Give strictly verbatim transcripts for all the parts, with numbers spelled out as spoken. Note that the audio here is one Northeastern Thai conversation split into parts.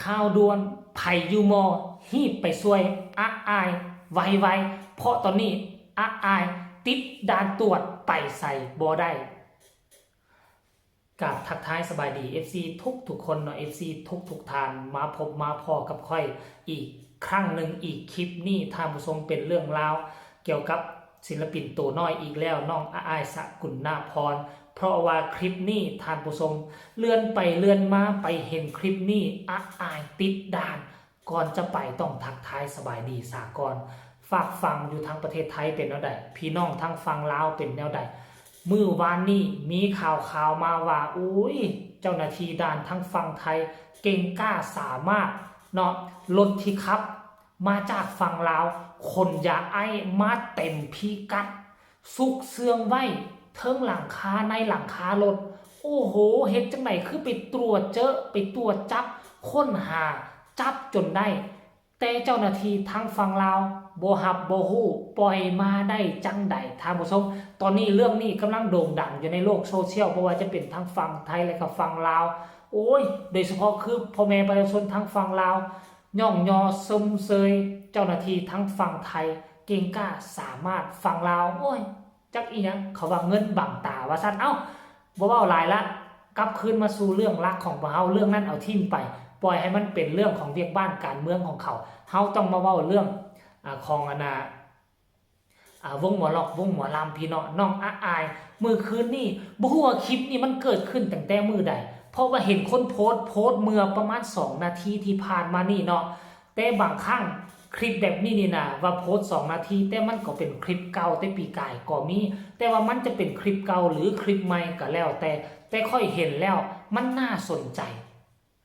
ข่าวด่วน ไผอยู่มอ ฮีบไปช่วย อะอาย ไวๆ เพราะตอนนี้ อะอาย ติดด่านตรวจ ไปไสบ่ได้ กราบทักทายสบายดี เอฟซี ทุกๆ คนเนาะ เอฟซี ทุกๆ ท่าน มาพบมาพ้อกับข้อยอีกครั้งหนึ่ง อีกคลิปนี้ ท่านผู้ชม เป็นเรื่องราวเกี่ยวกับศิลปินตัวน้อยอีกแล้ว น้องอะอาย สกุณาพร เพราะว่าคลิปนี้ ท่านผู้ชม เลื่อนไปเลื่อนมาไปเห็นคลิปนี้ อะอาย ติดด่าน ก่อนจะไปต้องทักทายสบายดีสากล ฝากฟังอยู่ทางประเทศไทยเป็นแนวใด พี่น้องทางฝั่งลาวเป็นแนวใด มื้อวานนี้มีข่าวข่าวมาว่า อุ้ย เจ้าหน้าที่ด่านทางฝั่งไทย เก่งกล้าสามารถเนาะ รถที่ขับมาจากฝั่งลาว ขนยาไอซ์มาเต็มพิกัด ซุกเซื่องไว้เทิงหลังคาในหลังคารถ โอ้โห เฮ็ดจั่งใดคือไปตรวจเจอ ไปตรวจจับ ค้นหา จับจนได้ แต่เจ้าหน้าที่ทางฝั่งลาวบ่ฮับบ่ฮู้ ปล่อยมาได้จั่งใด ท่านผู้ชม ตอนนี้เรื่องนี้กำลังโด่งดังอยู่ในโลกโซเชียล บ่ว่าจะเป็นทางฝั่งไทยและก็ฝั่งลาว โอ้ย โดยเฉพาะคือพ่อแม่ประชาชนทางฝั่งลาว ย่องยอชมเชยเจ้าหน้าที่ทางฝั่งไทย เก่งกล้าสามารถ ฝั่งลาว โอ้ย จักอีหยัง เขาว่าเงินบังตา ว่าซั่น เอ้า บ่เว้าหลายละ กลับคืนมาสู่เรื่องหลักของพวกเฮา เรื่องนั้นเอาทิ้งไป ปล่อยให้มันเป็นเรื่องของเวียกบ้านการเมืองของเขา เฮาต้องมาเว้าเรื่อง อ่า ของอันน่ะ อ่า วงหมอล็อก วงหมอลำ พี่น้อง น้องอะอาย มื้อคืนนี้ บ่ฮู้ว่าคลิปนี้มันเกิดขึ้นตั้งแต่มื้อใด เพราะว่าเห็นคนโพสต์ โพสต์เมื่อประมาณสองนาทีที่ผ่านมานี่เนาะ แต่บางครั้งคลิปแบบนี้นี่นะ ว่าโพสต์สองนาที แต่มันก็เป็นคลิปเก่าแต่ปีกายก็มี แต่ว่ามันจะเป็นคลิปเก่าหรือคลิปใหม่ก็แล้วแต่ แต่ข้อยเห็นแล้วมันน่าสนใจ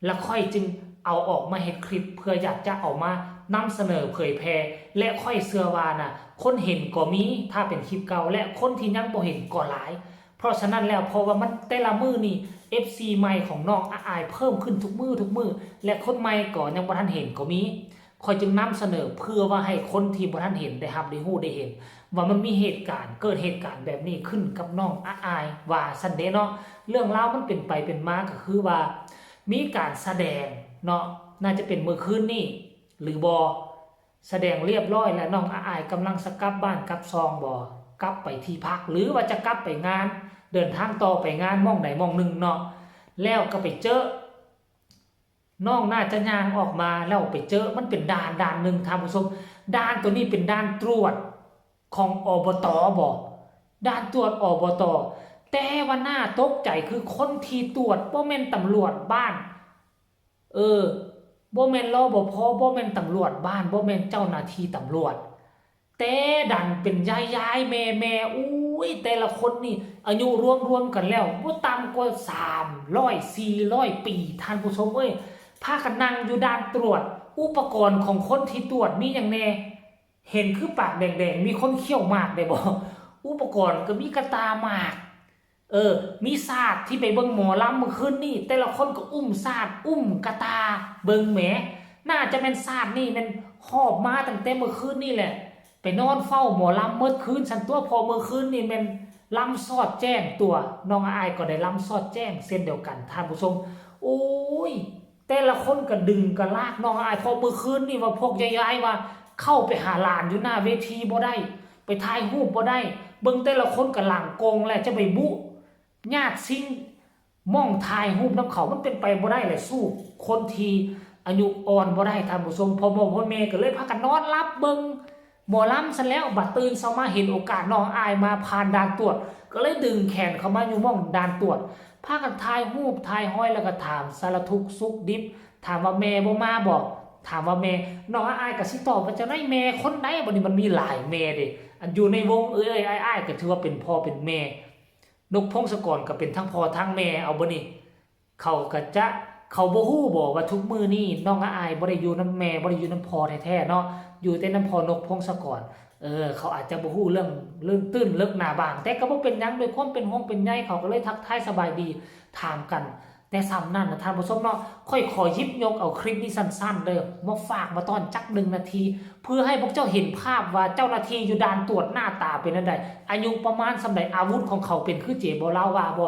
และข้อยจึงเอาออกมาเฮ็ดคลิปเพื่ออยากจะเอามานำเสนอเผยแพร่ และข้อยเชื่อว่านะ คนเห็นก็มีถ้าเป็นคลิปเก่า และคนที่ยังบ่เห็นก็หลาย เพราะฉะนั้นแล้ว เพราะว่ามันแต่ละมื้อนี่ เอฟซี ใหม่ของน้องอะอายเพิ่มขึ้นทุกมื้อทุกมื้อ และคนใหม่ก็ยังบ่ทันเห็นก็มี ข้อยจึงนำเสนอเพื่อว่าให้คนที่บ่ทันเห็นได้ฮับได้ฮู้ได้เห็น ว่ามันมีเหตุการณ์ เกิดเหตุการณ์แบบนี้ขึ้นกับน้องอะอาย ว่าซั่นเด้เนาะ เรื่องราวมันเป็นไปเป็นมาก็คือว่า มีการแสดงเนาะ น่าจะเป็นมื้อคืนนี้หรือบ่ แสดงเรียบร้อยแล้ว น้องอะอายกำลังสิกลับบ้านกลับซองบ่ กลับไปที่พัก หรือว่าจะกลับไปงาน เดินทางต่อไปงานหม่องใดหม่องหนึ่งเนาะ แล้วก็ไปเจอ น้องน่าจะย่างออกมาแล้วไปเจอ มันเป็นด่านด่านหนึ่ง ท่านผู้ชม ด่านตัวนี้เป็นด่านตรวจของ อบต. บ่ ด่านตรวจ อบต. แต่ว่าน่าตกใจคือคนที่ตรวจบ่แม่นตำรวจบ้าน เออ บ่แม่น รปภ. บ่แม่นตำรวจบ้าน บ่แม่นเจ้าหน้าที่ตำรวจ แต่ดันเป็นยายๆ แม่ๆ อุ้ย แต่ละคนนี่อายุรวมๆ กันแล้วบ่ต่ำกว่าสามร้อย สี่ร้อย ปี ท่านผู้ชมเอ้ย พากันนั่งอยู่ด่านตรวจ อุปกรณ์ของคนที่ตรวจมีหยังแน่ เห็นคือปากแดงๆ มีคนเคี้ยวหมากได้บ่ อุปกรณ์ก็มีกะต่าหมาก เออ มีสาดที่ไปเบิ่งหมอลำเมื่อคืนนี่ แต่ละคนก็อุ้มสาด อุ้มกะต่า เบิ่งแหม น่าจะแม่นสาดนี่แม่นหอบมาตั้งแต่เมื่อคืนนี่แหละ ไปนอนเฝ้าหมอลำเมื่อคืนซั้นตั๊ว เพราะเมื่อคืนนี่แม่นลำสอดแจ้งตั๊ว น้องอะอายก็ได้ลำสอดแจ้งเช่นเดียวกัน ท่านผู้ชม โอ้ย แต่ละคนก็ดึงก็ลากน้องอะอาย เพราะเมื่อคืนนี่ว่าพวกยายๆ ว่าเข้าไปหาหลานอยู่หน้าเวทีบ่ได้ ไปถ่ายรูปบ่ได้ เบิ่งแต่ละคนก็หลังกงแหละ จะไปบุ ญาติซิ่ง หม่องถ่ายรูปนำเขา มันเป็นไปบ่ได้แหละ สู้คนที่อายุอ่อนบ่ได้ ท่านผู้ชม พ่อหมอพ่อแม่ก็เลยพากันนอนหลับเบิ่งหมอลำซั้นแล้ว บัดตื่นเช้ามาเห็นโอกาสน้องอะอายมาผ่านด่านตรวจ ก็เลยดึงแขนเข้ามาอยู่หม่องด่านตรวจ พากันถ่ายรูปถ่ายฮอย แล้วก็ถามสารทุกข์สุขดิบ ถามว่าแม่บ่มาบ่ ถามว่าแม่ น้องอะอายก็สิตอบว่าจั่งใด แม่คนใด บัดนี้มันมีหลายแม่เด้ อันอยู่ในวงเอื้อยๆ อ้ายๆ ก็ถือว่าเป็นพ่อเป็นแม่ นกพงศกรก็เป็นทั้งพ่อทั้งแม่ เอาบ่นี่ เขาก็จะ เขาบ่ฮู้บ่ว่าทุกมื้อนี้น้องอะอายบ่ได้อยู่นำแม่ บ่ได้อยู่นำพ่อแท้ๆ เนาะ อยู่แต่นำพ่อนกพงศกร เออ เขาอาจจะบ่ฮู้เรื่อง เรื่องตื้นเลิกหนาบาง แต่ก็บ่เป็นหยัง ด้วยความเป็นห่วงเป็นใย เขาก็เลยทักทายสบายดี ถามกัน แต่ส่ำนั้นนะท่านผู้ชมเนาะ ข้อยขอหยิบยกเอาคลิปนี้สั้นๆ เด้อ มาฝากมาต้อนจักหนึ่งนาที เพื่อให้พวกเจ้าเห็นภาพว่าเจ้าหน้าที่อยู่ด่านตรวจหน้าตาเป็นจั่งใด อายุประมาณส่ำใด อาวุธของเขาเป็นคือเจบ่ ลาวาบ่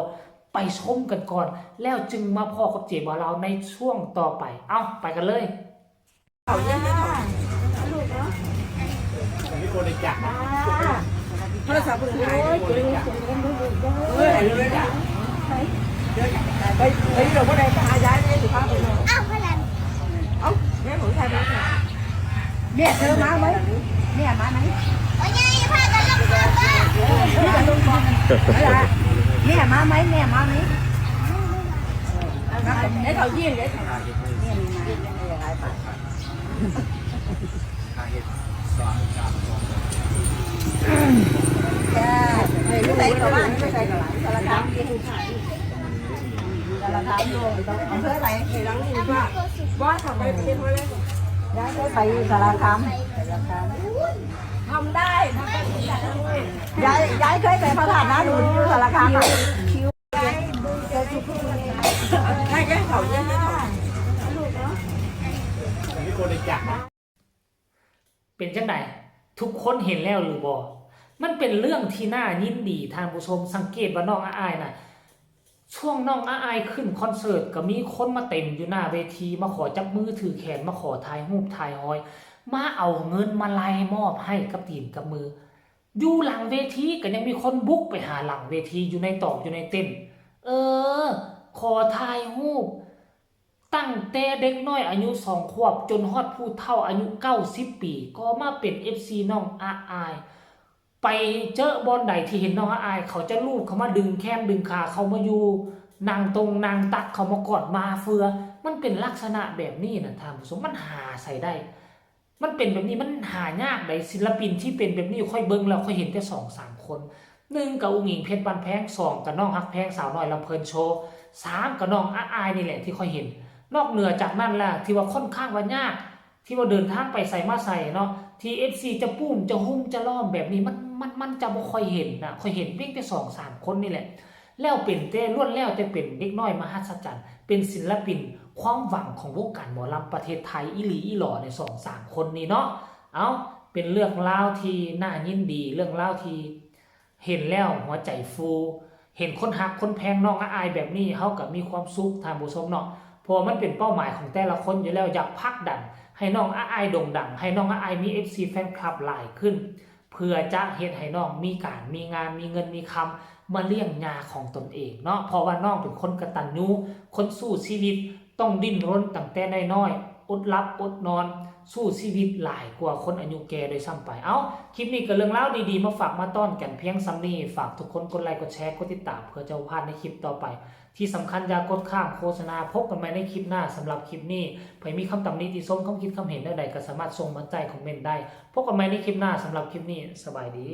ไปชมกันก่อน แล้วจึงมาพ้อกับเจ๊บ่าวลาวในช่วงต่อไป เอ้า ไปกันเลย เขาเรียกไม่ถอย ลูกเนาะ อันนี้บริจาค อ่า โทรศัพท์บริจาค โอ้ยเจ๋งเจ๋งกันดูดูดู เอออันนี้บริจาค ไป ไปไปเดี๋ยวพวกใดก็หาย้ายไม่ได้ถือผ้าไปเลย อ้าวพลัน เอ้าแม่ของใครมา แม่เธอมาไหมแม่มาไหม วันนี้พากันลงมาบ้าง แม่มาไหมแม่มาไหม ได้เขายื่นได้เขา แม่มีมาแม่มีอะไรไป หาเห็ดสองสามสอง จ้าไม่ใส่กับบ้านไม่ใส่กับหลานสารคามสารคามอยู่อำเภอไหน เห็นแล้วนี่ว่าว่าทำไปประเทศเขาเลย ย้ายไปอยู่สารคาม ทำได้ทำได้ ย้ายย้ายเคยไปพระธาตุน้ำหนุนอยู่สารคามอ่ะคิว ได้แค่เขาเยี่ยมได้เขา ลูกเนาะ อันนี้บริจาค เป็นจังใดทุกคนเห็นแล้วหรือบ่ มันเป็นเรื่องที่น่ายินดีท่านผู้ชม สังเกตว่าน้องอาอายน่ะ ช่วงน้องอาอายขึ้นคอนเสิร์ตก็มีคนมาเต็มอยู่หน้าเวที มาขอจับมือถือแขน มาขอถ่ายรูปถ่ายหอย มาเอาเงินมาไล่มอบให้กับตีนกับมือ อยู่หลังเวทีก็ยังมีคนบุกไปหาหลังเวที อยู่ในตอกอยู่ในเต็นท์ เออ ขอถ่ายรูป ตั้งแต่เด็กน้อยอายุสองขวบจนฮอดผู้เฒ่าอายุเก้าสิบปี ก็มาเป็นเอฟซีน้องอาอาย ไปเจอบ่อนใดที่เห็นน้องอาอาย เขาจะลูบเข้ามาดึงแข้งดึงขาเขามาอยู่ นั่งตรงนั่งตักเขามากอดมาเฟือ มันเป็นลักษณะแบบนี้นะท่านผู้ชม มันหาใส่ได้ มันเป็นแบบนี้ มันหายากใด ศิลปินที่เป็นแบบนี้ ข้อยเบิ่งแล้วข้อยเห็นแต่สองสามคน หนึ่งกับอุ๋งอิ๋งเพชรบ้านแพง สองกับน้องฮักแพงสาวน้อยลำเพลินโชว์ สามกับน้องอาอายนี่แหละที่ข้อยเห็น นอกเหนือจากนั้นล่ะ ที่ว่าค่อนข้างว่ายาก ที่ว่าเดินทางไปไสมาไสเนาะ ที่เอฟซีจะปู้มจะฮุ้มจะล้อมแบบนี้ มันมันมันจะบ่ค่อยเห็นนะ ข้อยเห็นเพียงแต่สองสามคนนี่แหละ แล้วเป็นแต่ล้วนแล้วแต่เป็นเด็กน้อยมหัศจรรย์ เป็นศิลปินความหวังของวงการหมอลำประเทศไทยอีหลีอีหลอในสองสามคนนี้เนาะ เอ้า เป็นเรื่องราวที่น่ายินดี เรื่องราวที่เห็นแล้วหัวใจฟู เห็นคนฮักคนแพงน้องอาอายแบบนี้ เฮาก็มีความสุขท่านผู้ชมเนาะ เพราะว่ามันเป็นเป้าหมายของแต่ละคนอยู่แล้ว อยากผลักดันให้น้องอาอายโด่งดัง ให้น้องอาอายมีเอฟซีแฟนคลับหลายขึ้น เพื่อจะเฮ็ดให้น้องมีการมีงานมีเงินมีคำมาเลี้ยงย่าของตนเองเนาะ เพราะว่าน้องเป็นคนกตัญญู คนสู้ชีวิต ต้องดิ้นรนตั้งแต่น้อยๆ อดหลับอดนอน สู้ชีวิตหลายกว่าคนอายุแก่ด้วยซ้ำไป เอ้า คลิปนี้ก็เรื่องราวดีๆ มาฝากมาต้อนกันเพียงส่ำนี้ ฝากทุกคนกดไลค์กดแชร์กดติดตาม เพื่อจะบ่พลาดในคลิปต่อไป ที่สำคัญอย่ากดข้ามโฆษณา พบกันใหม่ในคลิปหน้า สำหรับคลิปนี้ ไผมีคำตำหนิติชม คำคิดคำเห็นแนวใดก็สามารถส่งมาใต้คอมเมนต์ได้ พบกันใหม่ในคลิปหน้า สำหรับคลิปนี้ สบายดี